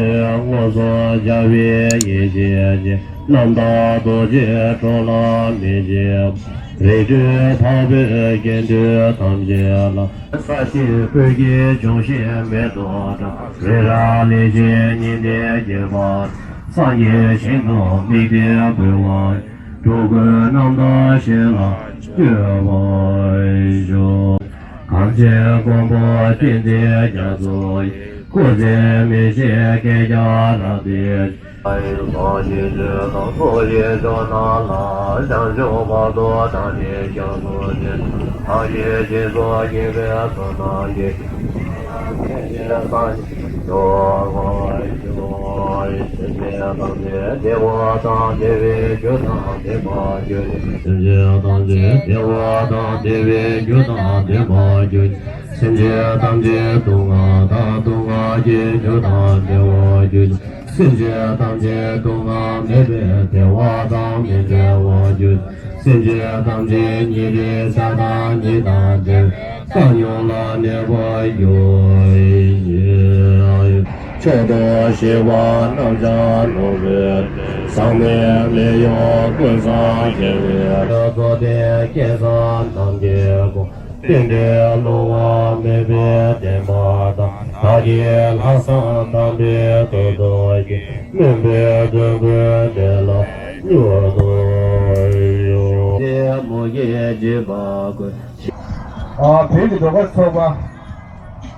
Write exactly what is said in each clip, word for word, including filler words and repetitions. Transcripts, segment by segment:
མངོན་སུམ་རྒྱལ་བའི་ཡེ་ཤེས་ཀྱིས། རྣམ་དག་རྡོ་རྗེའི་གྲོགས་ལ་མི་ཕྱིན། རིགས་དྲུག་འཕགས་པའི་དགེ་འདུན་ཐམས་ཅད་ལ། ས་གཞི་སྤོས་ཀྱི་འབྱུང་བཞི་མེ་ཏོག་བཀྲ། རི་རབ་ལེགས་བཞིན་སྙིང་ལྡན་སྐྱེས་པ། སངས་རྒྱས་ཞིང་དུ་དམིགས་ཏེ་འབུལ་བ། འགྲོ་ཀུན་རྣམ་དག་ཞིང་ལ་སྤྱོད་པར་ཤོག། གངས་ཅན་མགོན་པོ་བསྟན་འཛིན་རྒྱ་མཚོ་ཡི། སྐུ་ཚེ་མི་ཤིགས་བསྐལ་བརྒྱར་རབ་བརྟན། ལྷ་ཡི་ལྷ་ཡི་ལུས་དང་ཚོགས་ཀྱི་མཆོག་རྣམས་ལ། བྱང་ཆུབ་བར་དུ་བདག་ནི་སྐྱབས་སུ་མཆི། བདག་གིས་སྦྱིན་སོགས་བགྱིས་པའི་ཚོགས་རྣམས་ཀྱིས། སེམས་ཅན་ཐམས་ཅད་བདེ་བ་དང་བདེ་བའི་རྒྱུ་དང་ལྡན་པར་གྱུར་ཅིག། སེམས་ཅན་ཐམས་ཅད་བདེ་བ་དང་བདེ་བའི་རྒྱུ་དང་ལྡན་པར་གྱུར་ཅིག། སེམས་ཅན་ཐམས་ཅད་སྡུག་བསྔལ་དང་སྡུག་བསྔལ་གྱི་རྒྱུ་དང་བྲལ་བར་གྱུར་ཅིག། སེམས་ཅན་ཐམས་ཅད་སྡུག་བསྔལ་མེད་པའི་བདེ་བ་དང་མི་འབྲལ་བར་གྱུར་ཅིག། སེམས་ཅན་ཐམས་ཅད་ཉེ་རིང་ས་དང་ཉིད་དང་བྲལ་བའི་བཏང་སྙོམས་ལ་གནས་པར་གྱུར་ཅིག། མཆོག་ཏུ་གཤེགས་པ་རྣམ་བྱང་ནོར་བུའི་ཟག་མེད་ལས་བྱུང་ཀུན་བཟང་རྒྱལ་བའི་རྩོད་ལྡན་སྐལ་བཟང་རྣམས་ཀྱི་དགོངས། རྟེན་འབྲེལ་བསླུ་བ་མེད་པའི་བདེན་པ་དང་། བདག་གི་ལྷག་བསམ་དམ་པའི་ཐོག་ཏུ་བསྐྱེད། སྨོན་པའི་འདོད་དགུའི་དེ་ལ་མྱུར་དུ་ཡོང་། དེ་མོ་ཡི་བརྗིད་པ་ཀུན། ཨ། བོད་ཀྱི་ཟློས་གར་ཚོགས་པ་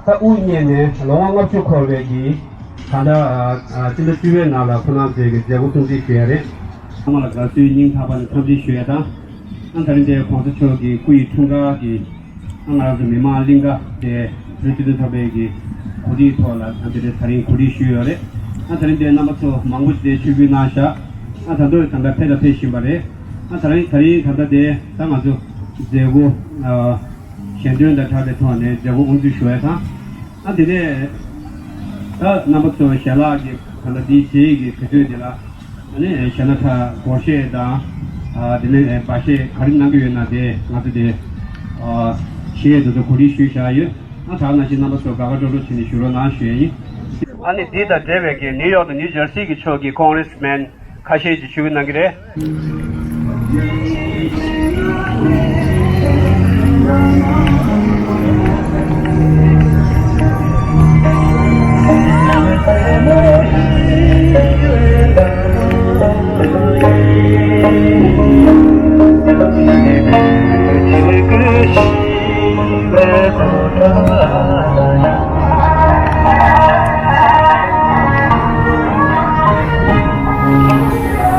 ད་དབུ་བརྙེས་ནས་ལོ་ངོ་ལྔ་བཅུ་འཁོར་བའི་གི་ད་ལྟ་ཨ་སྤྱི་ཟླ་བཅུ་པའི་ནང་ལ་ཁོ་རང་ཚོའི་གི་མཛད་སྒོ་སྲུང་བརྩི་ཞུ་ཡ་རེད། ཚང་མ་ལ་དགའ་བསུའི་སྙིང་ཐག་པ་ནས་འཚམས་འདྲི་ཞུ་ཡ་དང་། ཨ་ད་རིང་འདིར་གོང་ས་མཆོག་གི་སྐུ་ཡི་འཁྲུངས་སྐར་གྱི་ཨ་ང་རང་ཚོ་མི་མང་གླིང་ག་དེ་བོད་སྤྱི་མཐུན་ཚོགས་པའི་གི་གོ་སྒྲིག་ཐོག་ལ་ཨ་དེ་འདྲའི་ད་རིང་གོ་སྒྲིག་ཞུས་ཡོད་རེད། ཨ་ད་རིང་འདིར་རྣམ་པ་ཚོ་མང་པོ་ཞིག་དེ་ཆིབས་བསྒྱུར་གནང་བཞག་ཨ་ད་དུང་ད་ལྟ་ཕེབས་དང་ཕེབས་བཞིན་པ་རེད། ཨ་ད་རིང་ད་རིང་ད་ལྟ་དེ་ད་ང་ཚོ་མཛད་སྒོ་ཨ་ཞལ་འདོན་དང་སྦྲགས་པའི་ཐོག་ནས་མཛད་སྒོ་དབུ་འཛུགས་ཞུ་ཡ་དང་། ཨ་དེ་ནས་ད་རྣམ་པ་ཚོ་ཞལ་ལག་གི་ད་ལྟ་འདི་བཞེས་ཀྱི་དུས་ཚོད་འདི་ལ། ཨ་ནི་གཞས་སྣ་ཁྲ་སྒོར་གཞས་དང་། ཨ་དེ་ནས་སྦ་བཞེས་ག་རེ་གནང་གི་ཡོད་ན་དེ་ང་ཚོ་དེ་ཨ་གཞས་དེ་ཚོ་གོ་སྒྲིག་ཞུས་བཞག་ཡོད། ཨ་ད་ནང་བཞིན་རྣམ་པ་ཚོ་དགའ་དགའ་སྤྲོ་སྤྲོ་བྱས་ནས་བཞུགས་རོགས་གནང་ཞུ་ཡ་ཡིན། ཨ་ནི་འདི་དང་འབྲེལ་བའི་གི་ནིའུ་ཡོག་དང་ནིའུ་ཇར་སི་གི་ཕྱོགས་ཀྱི་ཀོང་རེས་མེན་ཁ་ཤས་ཀྱིས་ཞུ་གི་གནང་གི་རེད།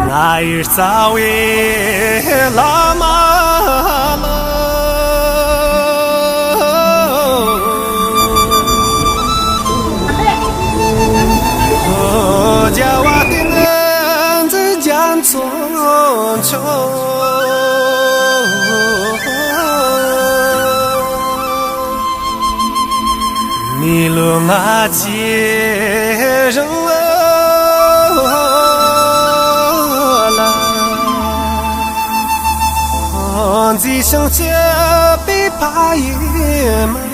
ང་ཡི་རྩ་བའི་བླ་མ་ལ། རྒྱལ་བ་བསྟན་འཛིན་རྒྱ་མཚོ་མཆོག་མི་ལོ་ལྔ་བཅུའི་རིང་ལ། མཛེས་ཤིང་སྐྱིད་པའི་ཕ་ཡུལ་མ།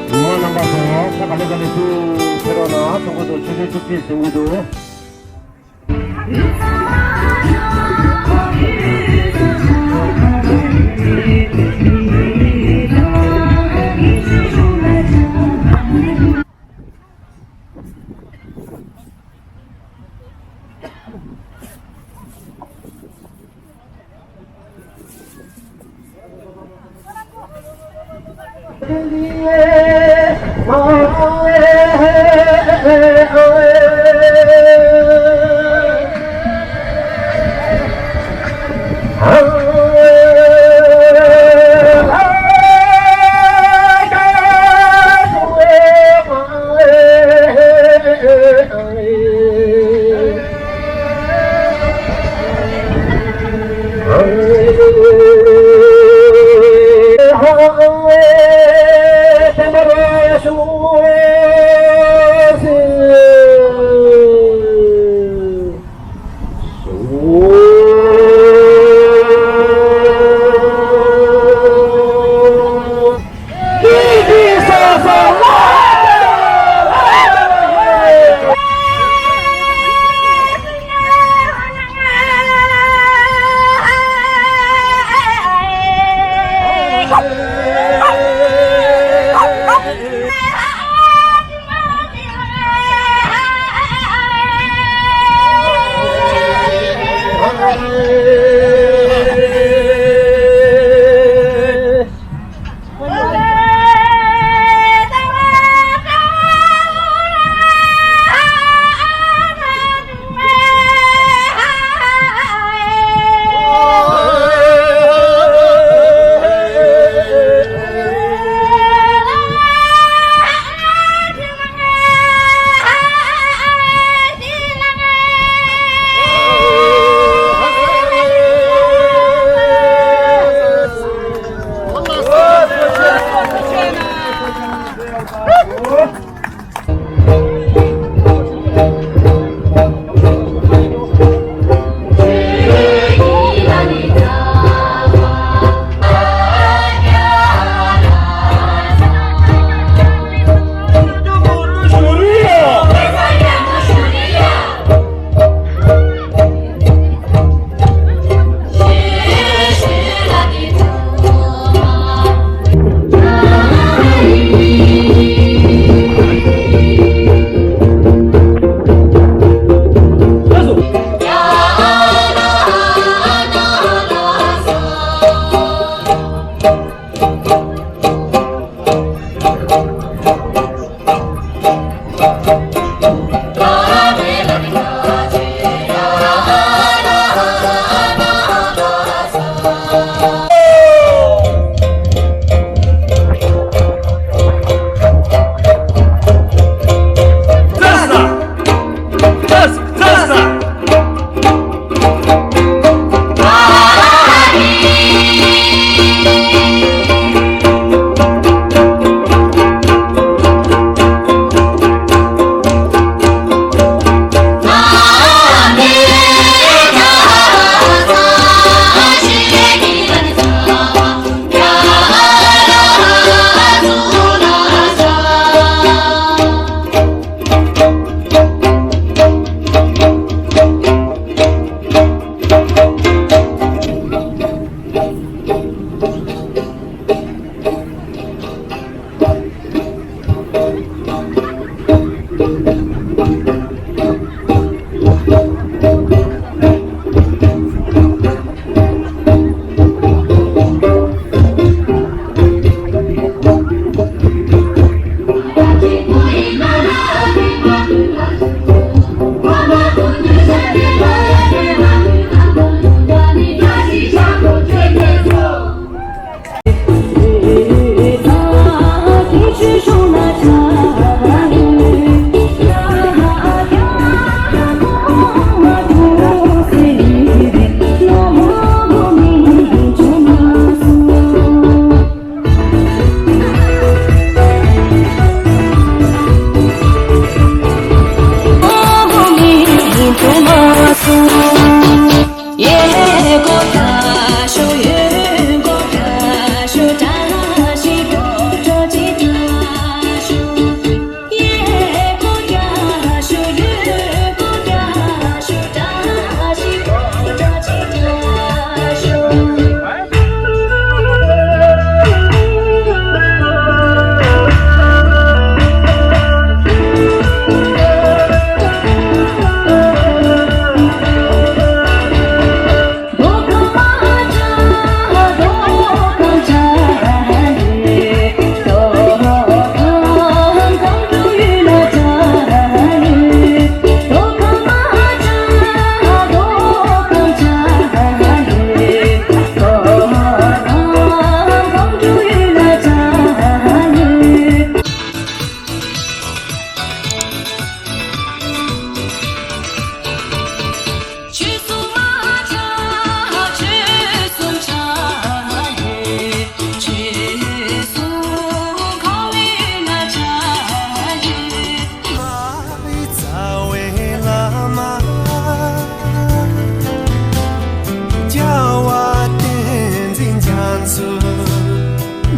མི་མང་རྣམ་པ་ཚོ་ས་ག་ལེ་ག་ལེ་ཚུར་ཕེབས་རོགས་གནང་། ཚོགས་འཁོར་དུ་ཆོས་འབྲེལ་ཐུགས་རྗེ་གཟིམ་གྱི་འདུག་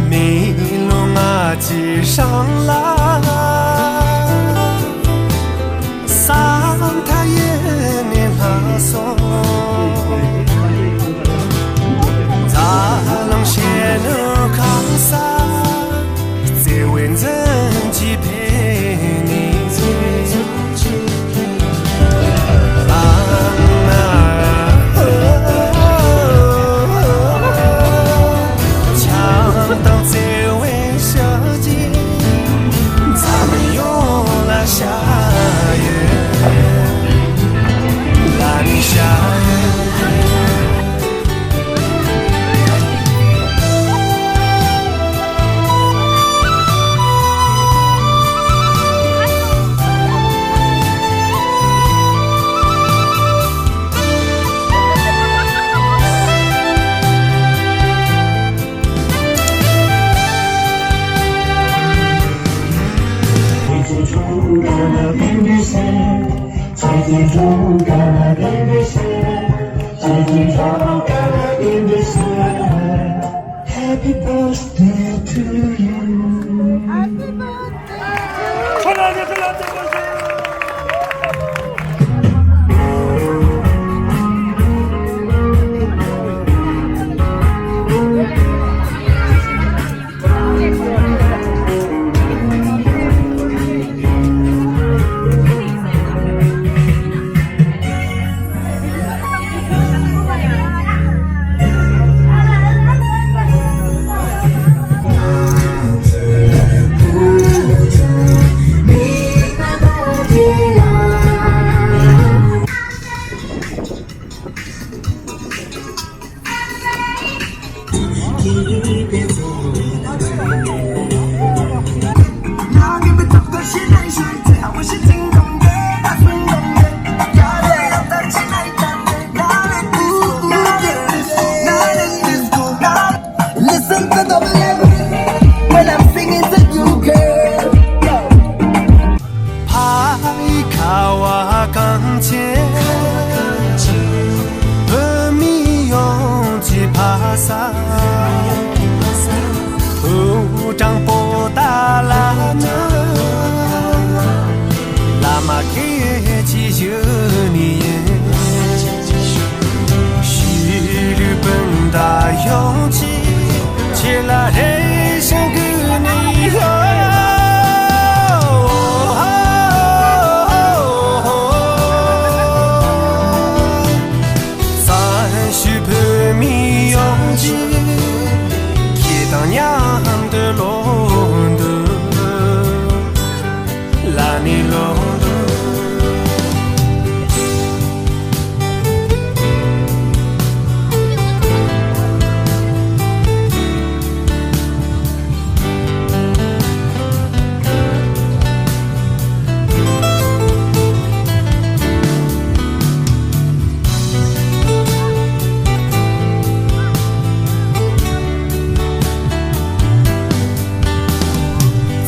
མེ་ལོང་ང་ཅི་ཧྲང་ལ། ས་མཐའ་ཡས་ནས་ལྷག་སོང་། འཛམ་གླིང་ཤེས་ནུ་ཁང་ས། བརྩེ་བའི་འཛིན་གྱིས་ཕེབས་ནས། Happy birthday to you. Listen to the melody when I'm singing to you, girl. Yo. ཕ་ཡི་ཁ་བ་གངས་ཅན། བོད་མི་ཡོངས་ཀྱི་ཕ་ས། ཕོ་བྲང་པོ་ཏཱ་ལ་ནི། བླ་མ་ཁྱེད་ཀྱི་ཡུལ་ནི་ཡིན། ཤེས་རིག་སྤུན་ཟླ་ཡོངས་ཀྱིས་ཁྱེད་ལ་རེ་ཞིག་གུས་ནས་ཡོད། བཙན་བྱོལ་བོད་མི་ཡོངས་ཀྱིས་ཁྱེད་དང་མཉམ་དུ་ལོ་འདི་ལ་ནི་ལོ་འདི།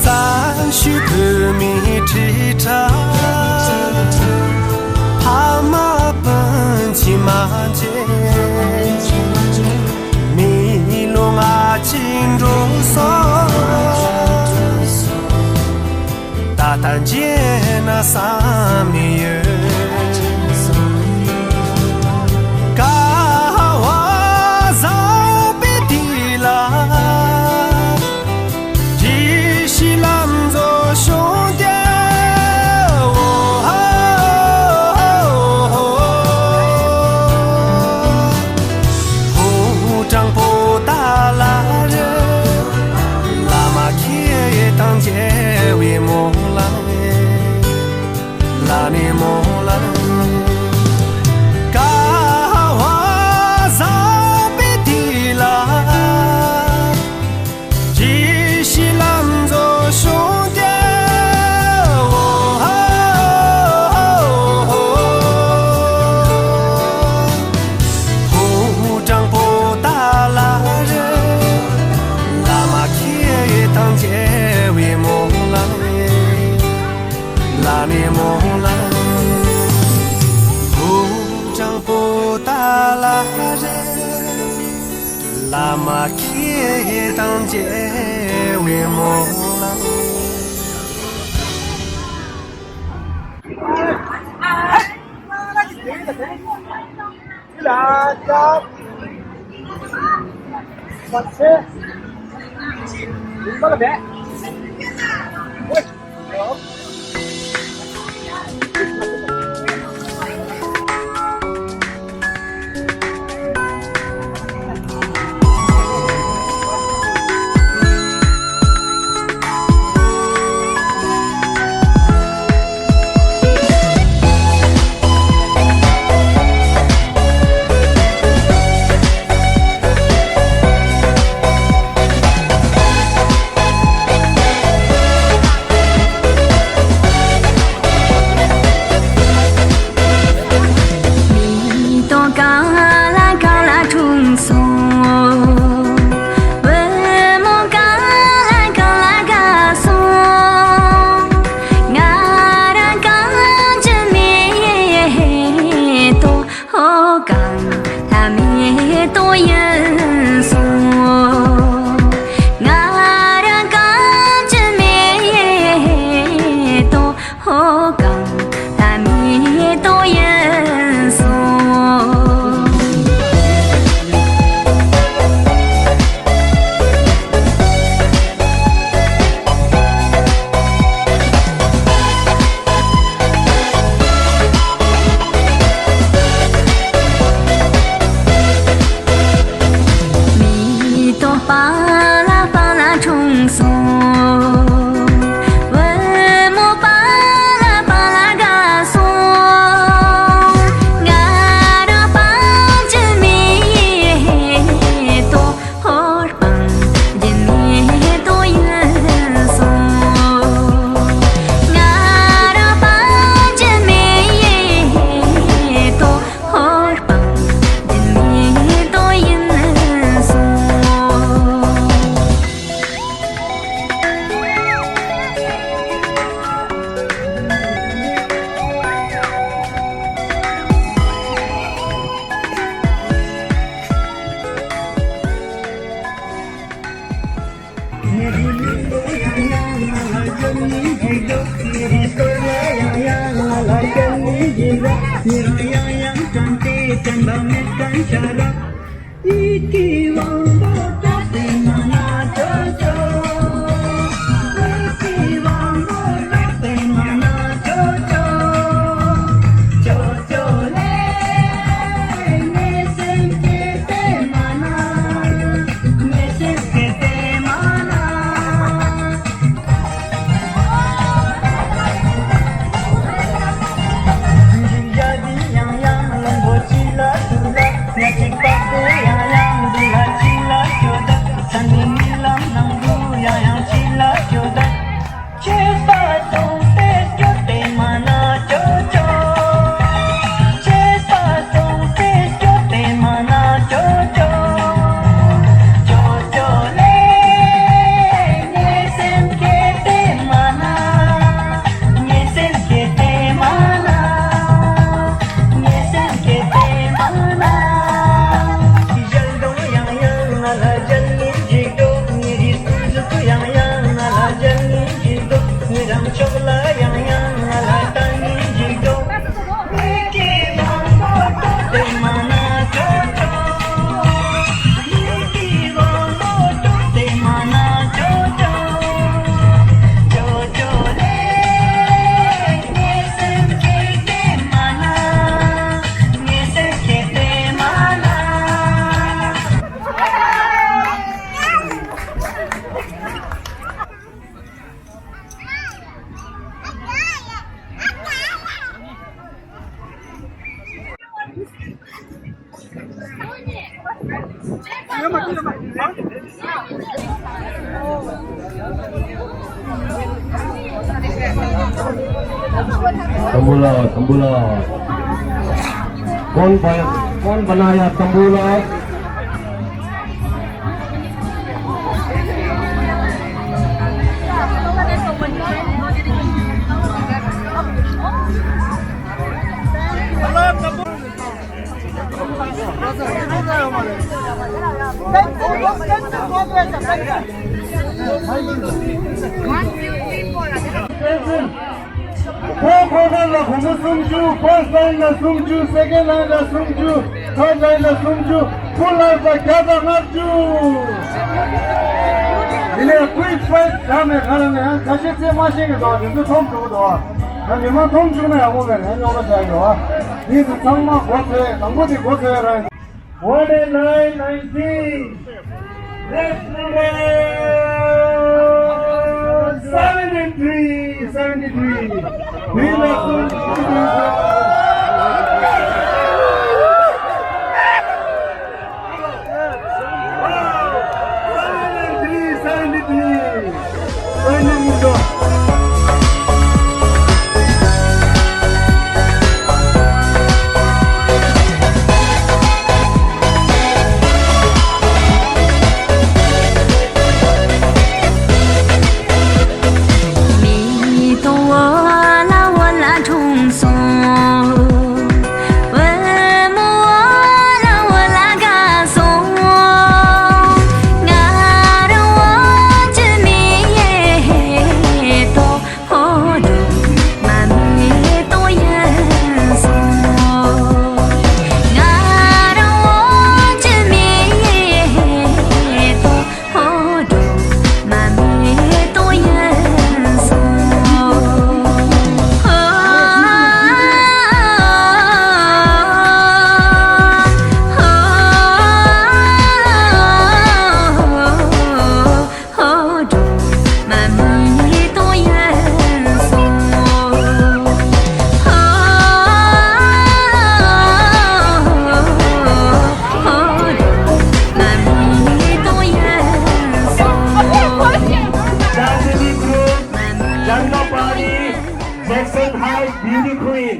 བཙན་བྱོལ་བོད་མིའི་ཁྲི་ཕྲག་ཕ་མ་སྤུན་མཆེད་མ་མཇལ། མི་ལོ་ལྔ་བཅུ་འགྲོ་སོང་། ད་ལྟ་མཇལ་ན་བསམ་ནས་ཡོད། ཀ་བ་བཟང་པོའི་དུས་ལ། བཀྲ་ཤིས་ལྷ་མཛོད་ཤོང་རྒྱལ་བོ། ཕོ་བྲང་པོ་ཏཱ་ལ་རུ། བླ་མ་ཁྱེད་དང་མཇལ་བའི་སྨོན་ལམ། ལ་ནི་སྨོན་ ཡེ་དང་མཇལ་བའི་སྨོན་ལམ། མེ་ཏོག་གང་ལ་གང་ལ་འཁྲུངས་སོང་། བུ་མོ་གང་ལ་གང་ལ་དགའ་སོང་། ང་རང་གངས་ཅན་མེ་ཏོག་ཧོ། གངས་ལྷ་མེ་ཏོག་ཡིན་སོང་། ང་རང་གངས་ཅན་མེ་ཏོག་ཧོ། གངས་ལྷ་མེ་ཏོག་ཡིན་སོང་། མེ་ཏོག་སྤང་ལ་སྤང་ལ་འཁྲུངས་སོང་། བུ་མོ་སྤང་ལ་སྤང་ལ་དགའ་སོང་། ང་རང་སྤང་ཅན་མེ་ཏོག་ཧོ། སྤང་ལྗོན་མེ་ཏོག་ཡིན་སོང་། ང་རང་སྤང་ལྗོན་མེ་ཏོག་ཧོ། སྤང་ལྗོན་མེ་ཏོག་ཡིན་སོང་། དང་པོ་ལ། དང་པོ་ལ། कौन बना, कौन बनाया तंबूला? Hello, तंबू। ཁོ་ཁོ་ཁོ་ལ་སྒོར་མོ་སུམ་ཅུ། ཕར་ལའིན་ལ་སུམ་ཅུ། སེ་ཀེན་ལའིན་ལ་སུམ་ཅུ། ཐར་ལའིན་ལ་སུམ་ཅུ། ཕུལ་ལའིན་ལ་བརྒྱ་དང་ལྔ་བཅུ། དེ་ནས་ཀུའིག་ཕའིབ་བཞག་ནས་ག་རེ་ནས་ཡང་ཁ་ཤས་ཚད་མ་ཤེས་ཀྱི་འདུག་དེ་ཚོ་མཐོང་འགྲོ་གི་འདུག་ད་མི་མང་མཐོང་བཅུག་ན་ཡག་པོ་མེད་ནས་རྙོག་པ་ཆགས་ཡོད། འདི་ཚོ་ཚང་མ་མགོ་ཚོས་དང་པོ་དེ་མགོ་ཚོས་རང་། One eight nine nineteen. Next number seventy-three, seventy-three. We love you. Seventy-three, seventy-three. Destiny Group, Janapari, Jackson Heights Beauty Queen.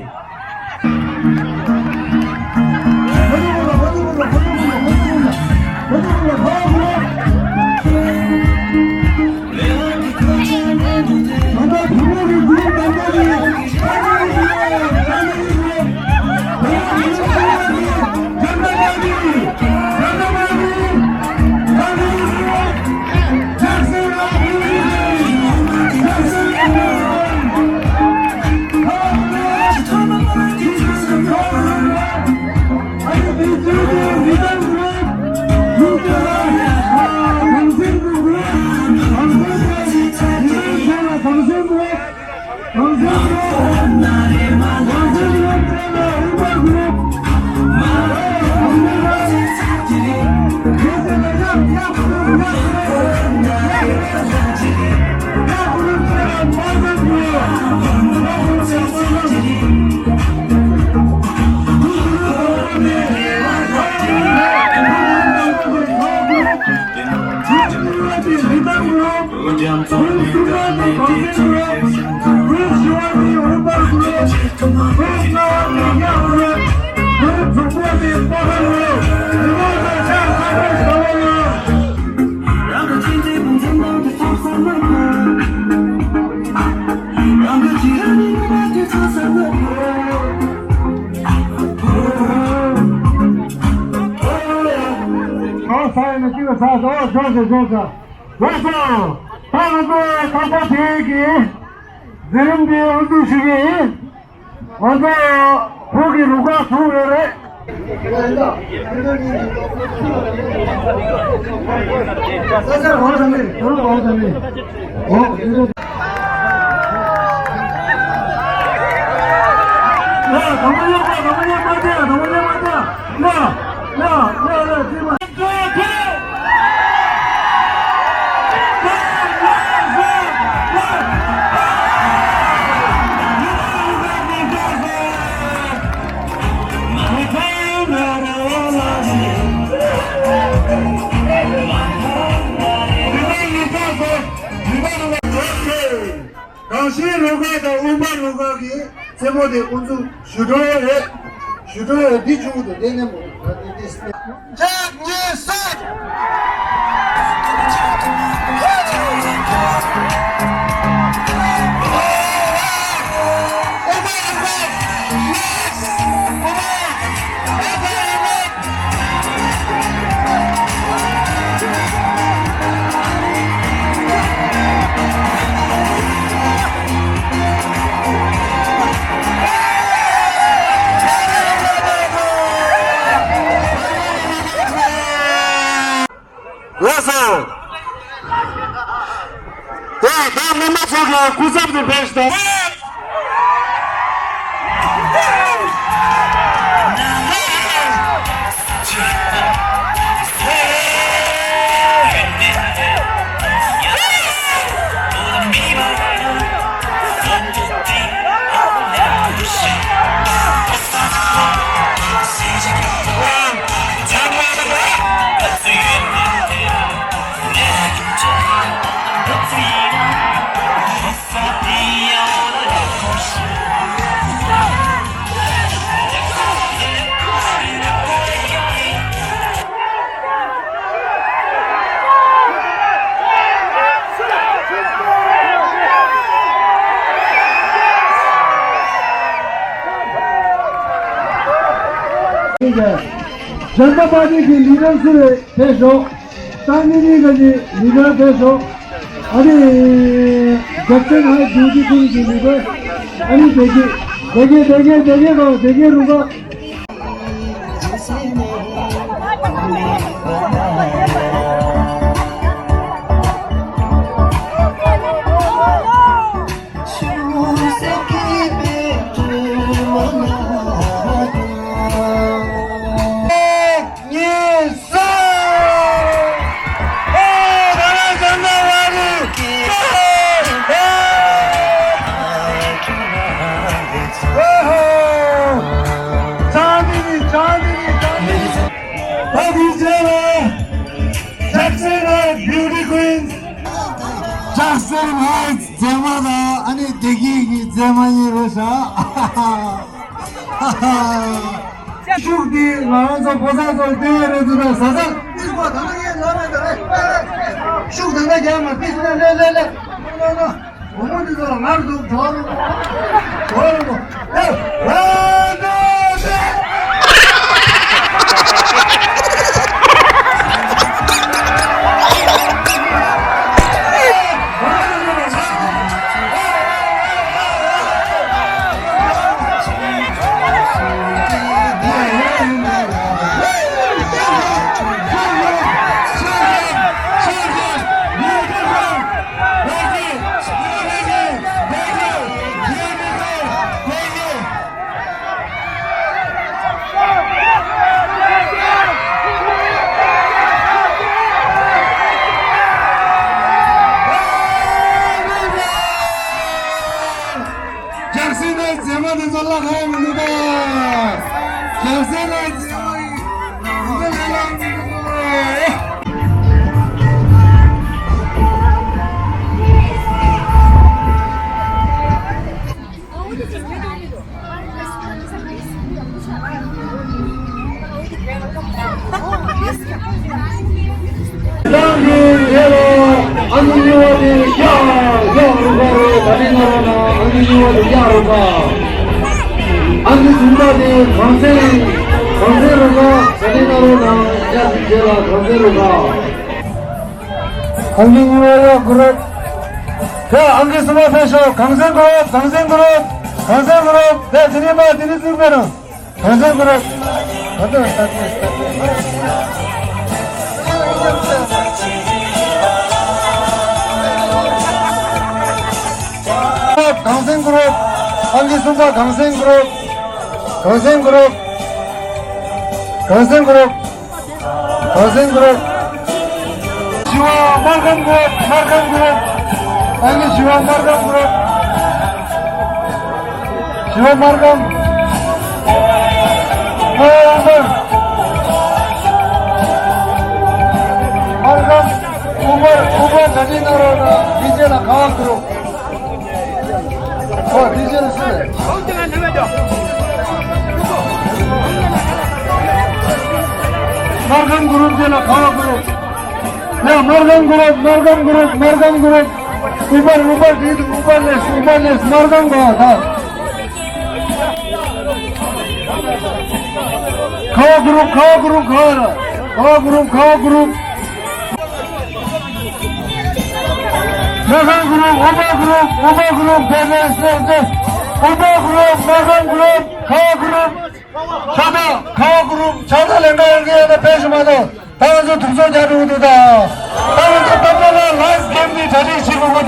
ཨོ་ས་ཡ་ནི་ཅི་ལ་ས་ས་ཨོ་ཇོ་ས་ཇོ་ས། ལགས་སོ། ད་ང་ཚོ་ཁ་པར་དེ་གི་འཛིན་རིམ་དེ་དབུ་འཛུགས་ཞུ་གི་ཡིན། ང་ཚོ་བོད་ཀྱི་རུ་ཁག་ཟུང་རེ་རེ། གངས་ཅན་རུ་ཁག་དང་དབུ་འཕང་རུ་ཁག་གི་རྩེད་མོ་དེ་དབུ་འཛུགས་ཞུ་འགྲོ་ཡས་རེད། ཞུ་འགྲོ་ཡས་འདི་བཅུ་དང་ལྡན་ནས་མོ། གཅིག་གཉིས་གསུམ། ད་ད་མི་མང་ཚོ་གི་སྐུ་ཚབ་ཏུ་ཕེབས་ཤིག་དང་། ཇན་ཏ་པར་ཊི་གི་ལི་ཌར་སུ་རེད། ཕེབས་ཤོག་ཏང་ནི་ནི་ག་ནི་ལི་ཌར་ཕེབས་ཤོག་ཨ་ནི་ཇག་སན་ཧའི་བྷིའུ་ཊི་ཀུན་གྱི་ལི་ཌར། ཨ་ནི་བདེ་སྐྱིད། བདེ་སྐྱིད། བདེ་སྐྱིད། བདེ་སྐྱིད་རོགས། བདེ་སྐྱིད་རུ་ཁག་གཉིས་གསུམ། ཨེ། ད་ར་ཇན་ཏ་པར་ཊི། ཨེ་ཧོ། ཅང་ཏི་རི། ཅང་ཏི་རི། ཅང་ཏི་རི། ད་འདིའི་རྗེས་ལ་ཇག་སན་ཧའི་བྷིའུ་ཊི་ཀུན། ཇག་སན་ཧའི་མཛེས་མ་དང་ཨ་ནི་བདེ་སྐྱིད་ཀྱི་མཛེས་མ་གཉིས་རེད་ཤག་ཤུགས་འདི་ང་རང་ཚོ་ཕོ་གསར་ཚོར་སྟེར་ཡས་རེད་འདུག་ན་བཟའ་ཚང་། ཤུགས་ད་ལྟ་རྒྱག་མ། ཕི་སི་ལེ་ལེ་ལེ། བུ་མོ་འདི་ཚོ་ལ་ངར་འདུག་འགྲོ་རུ་འགྲོ་རུ་འགྲོ། ཨེ། ཨེ། ཇག་སན་ཧའི་མཛེས་མ་དེ་ཚོ་བརླག་ག་ཡ་མི་འདུག་ད། ཇག་སན་ཧའི་མཛེས་མ་ཡིན། འདི་ལ་བརླག་མི་འདུག་གོ། ཏང་གི་རྗེས་ལ་ཨ་ནུ་གཉིས་པ་དེ་ཡར་ཡར་རུ་ཁག་རེད། ད་ནི་ང་རང་ན་ཨ་ནུ་གཉིས་པ་དེ་ཡར་རུ་ཁག་ཨ་ནུ་གསུམ་པ་དེ་གངས་སེང་། གངས་སེང་རུ་ཁག་ད་ནི་ང་རང་ན་ཡར་དེ་རྗེས་ལ་གངས་སེང་རུ་ཁག་ཨང་ཀི་གཉིས་པ་ཡར་གུ་རུབ། དེ་ཨང་ཀི་གསུམ་པ་ཕེབས་ཤོག་གངས་སེང་གུ་རུབ། གངས་སེང་གུ་རུབ། གངས་སེང་གུ་རུབ། དེ་དེ་ནས་མར་དེ་ནས་བཙུགས་པའི་རང་། གངས་སེང་གུ་རུབ། ད་ལྟ་ད་ལྟ་ད་ལྟ། གངས་སེང་གུ་རུབ། ཨང་ཀི་གསུམ་པ་གངས་སེང་གུ་རུབ། གངས་སེང་གུ་རུབ། གངས་སེང་གུ་རུབ། གངས་སེང་གུ་རུབ། བཞི་པ་སྨར་ཁམས་གུ་རུབ། སྨར་ཁམས་གུ་རུབ། ཨ་ནི་བཞི་པ་སྨར་ཁམས་གུ་རུབ། བཞི་པ་སྨར་ཁམས། ཨོ་སྨར། སྨར་ཁམས། དབུ་དམར། དབུ་དམར་གྲ་སྒྲིག་གནང་རོགས་གནང་། དེའི་རྗེས་ལ་གངས་གུ་རུབ། ཨོ་དེའི་རྗེས་ལ་སུ་རེད། སྨར་ཁམས་གུ་རུབ་རྗེས་ལ་གངས་གུ་རུབ། ཡ་སྨར་ཁམས་གུ་རུབ། སྨར་ཁམས་གུ་རུབ། སྨར་ཁམས་གུ་རུབ། དབུ་དམར། དབུ་དམར་འགྲིག་འདུག་དབུ་དམར་སླེབས། དབུ་དམར་སླེབས། སྨར་ཁམས་གོ་ད། ཁ་བ་གུ་རུབ། ཁ་བ་གུ་རུབ། ཁ་བ་ར། ཁ་བ་གུ་རུབ། ཁ་བ་གུ་རུབ། སྨར་ཁམས་གུ་རུབ། དབུ་དམར་གུ་རུབ། དབུ་དམར་གུ་རུབ། དེ་དེ་དེ་དེ། དབུ་དམར་གུ་རུབ། སྨར་ཁམས་གུ་རུབ། ཁ་བ་གུ་རུབ། ཕྱག་རྟགས། ཁ་བ་གུ་རུབ། ཕྱག་རྟགས་ལེན་ག་ཡོང་གི་ཡོད་ན་ཕེབས་ཤིག་མ་གཏོགས། ད་ང་ཚོ་དུག་སྦྲུལ་རྒྱག་འགྲོ་གི་འདུག་ད། ད་ང་ཚོ་སྟོབས་ལྡན་ལ་ལ་ འདི་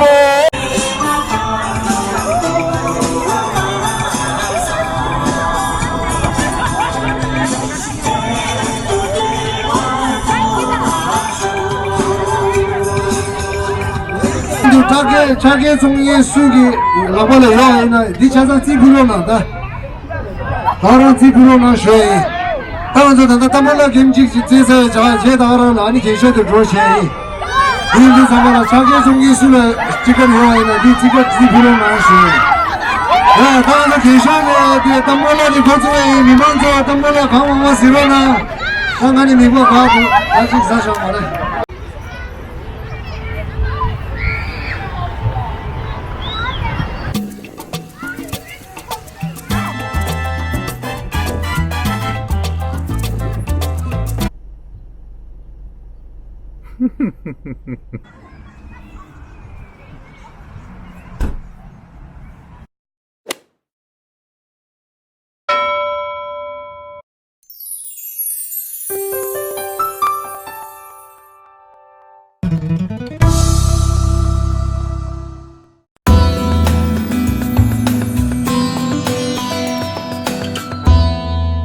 ཕྱག་འཁྱེར་ཕྱག་འཁྱེར་ཚོང་གཉེར་སུ་གི་ལག་པ་ལ་ཡོད་ཡིན་ན་འདི་ཆ་ཚང་རྩིས་ཕུལ་རོགས་གནང་ད། ད་རང་རྩིས་ཕུལ་རོགས་གནང་ཞུ་ཡིན། ད་ང་ཚོ་ད་ལྟ་ཏམ་བ་ལ་གེམ་གཅིག་ཅིག་རྩེད་ས་ཡ་བྱ་བྱས་ད་རང་ལ་ཨ་ནི་རྒན་ཤོག་དེ་འགྲོ་བྱས་ཡིན། འདི་འདི་ཚང་མ་ལ་ཕྱག་འཁྱེར་ཚོང་གཉེར་སུ་ལ་རྩིས་ཁ་ཡོད་ཡིན་ན་འདི་རྩིས་ཁ་རྩིས་ཕུལ་རོགས་གནང་ཞུ་ཡིན། ད་ད་ང་ཚོ་རྒན་ཤོག་ནས་དེ་ཏམ་བ་ལ་དེ་ཁོ་ཚོ་ཡིན། མི་མང་ཚོ་ཏམ་བ་ལ་གང་མང་མང་ཟེར་རོགས་གནང་། ད་ང་ནི་མི་གོ་ག་ཚོ་ད་ཅིག་ཟ་ཤོག་མ་རེད།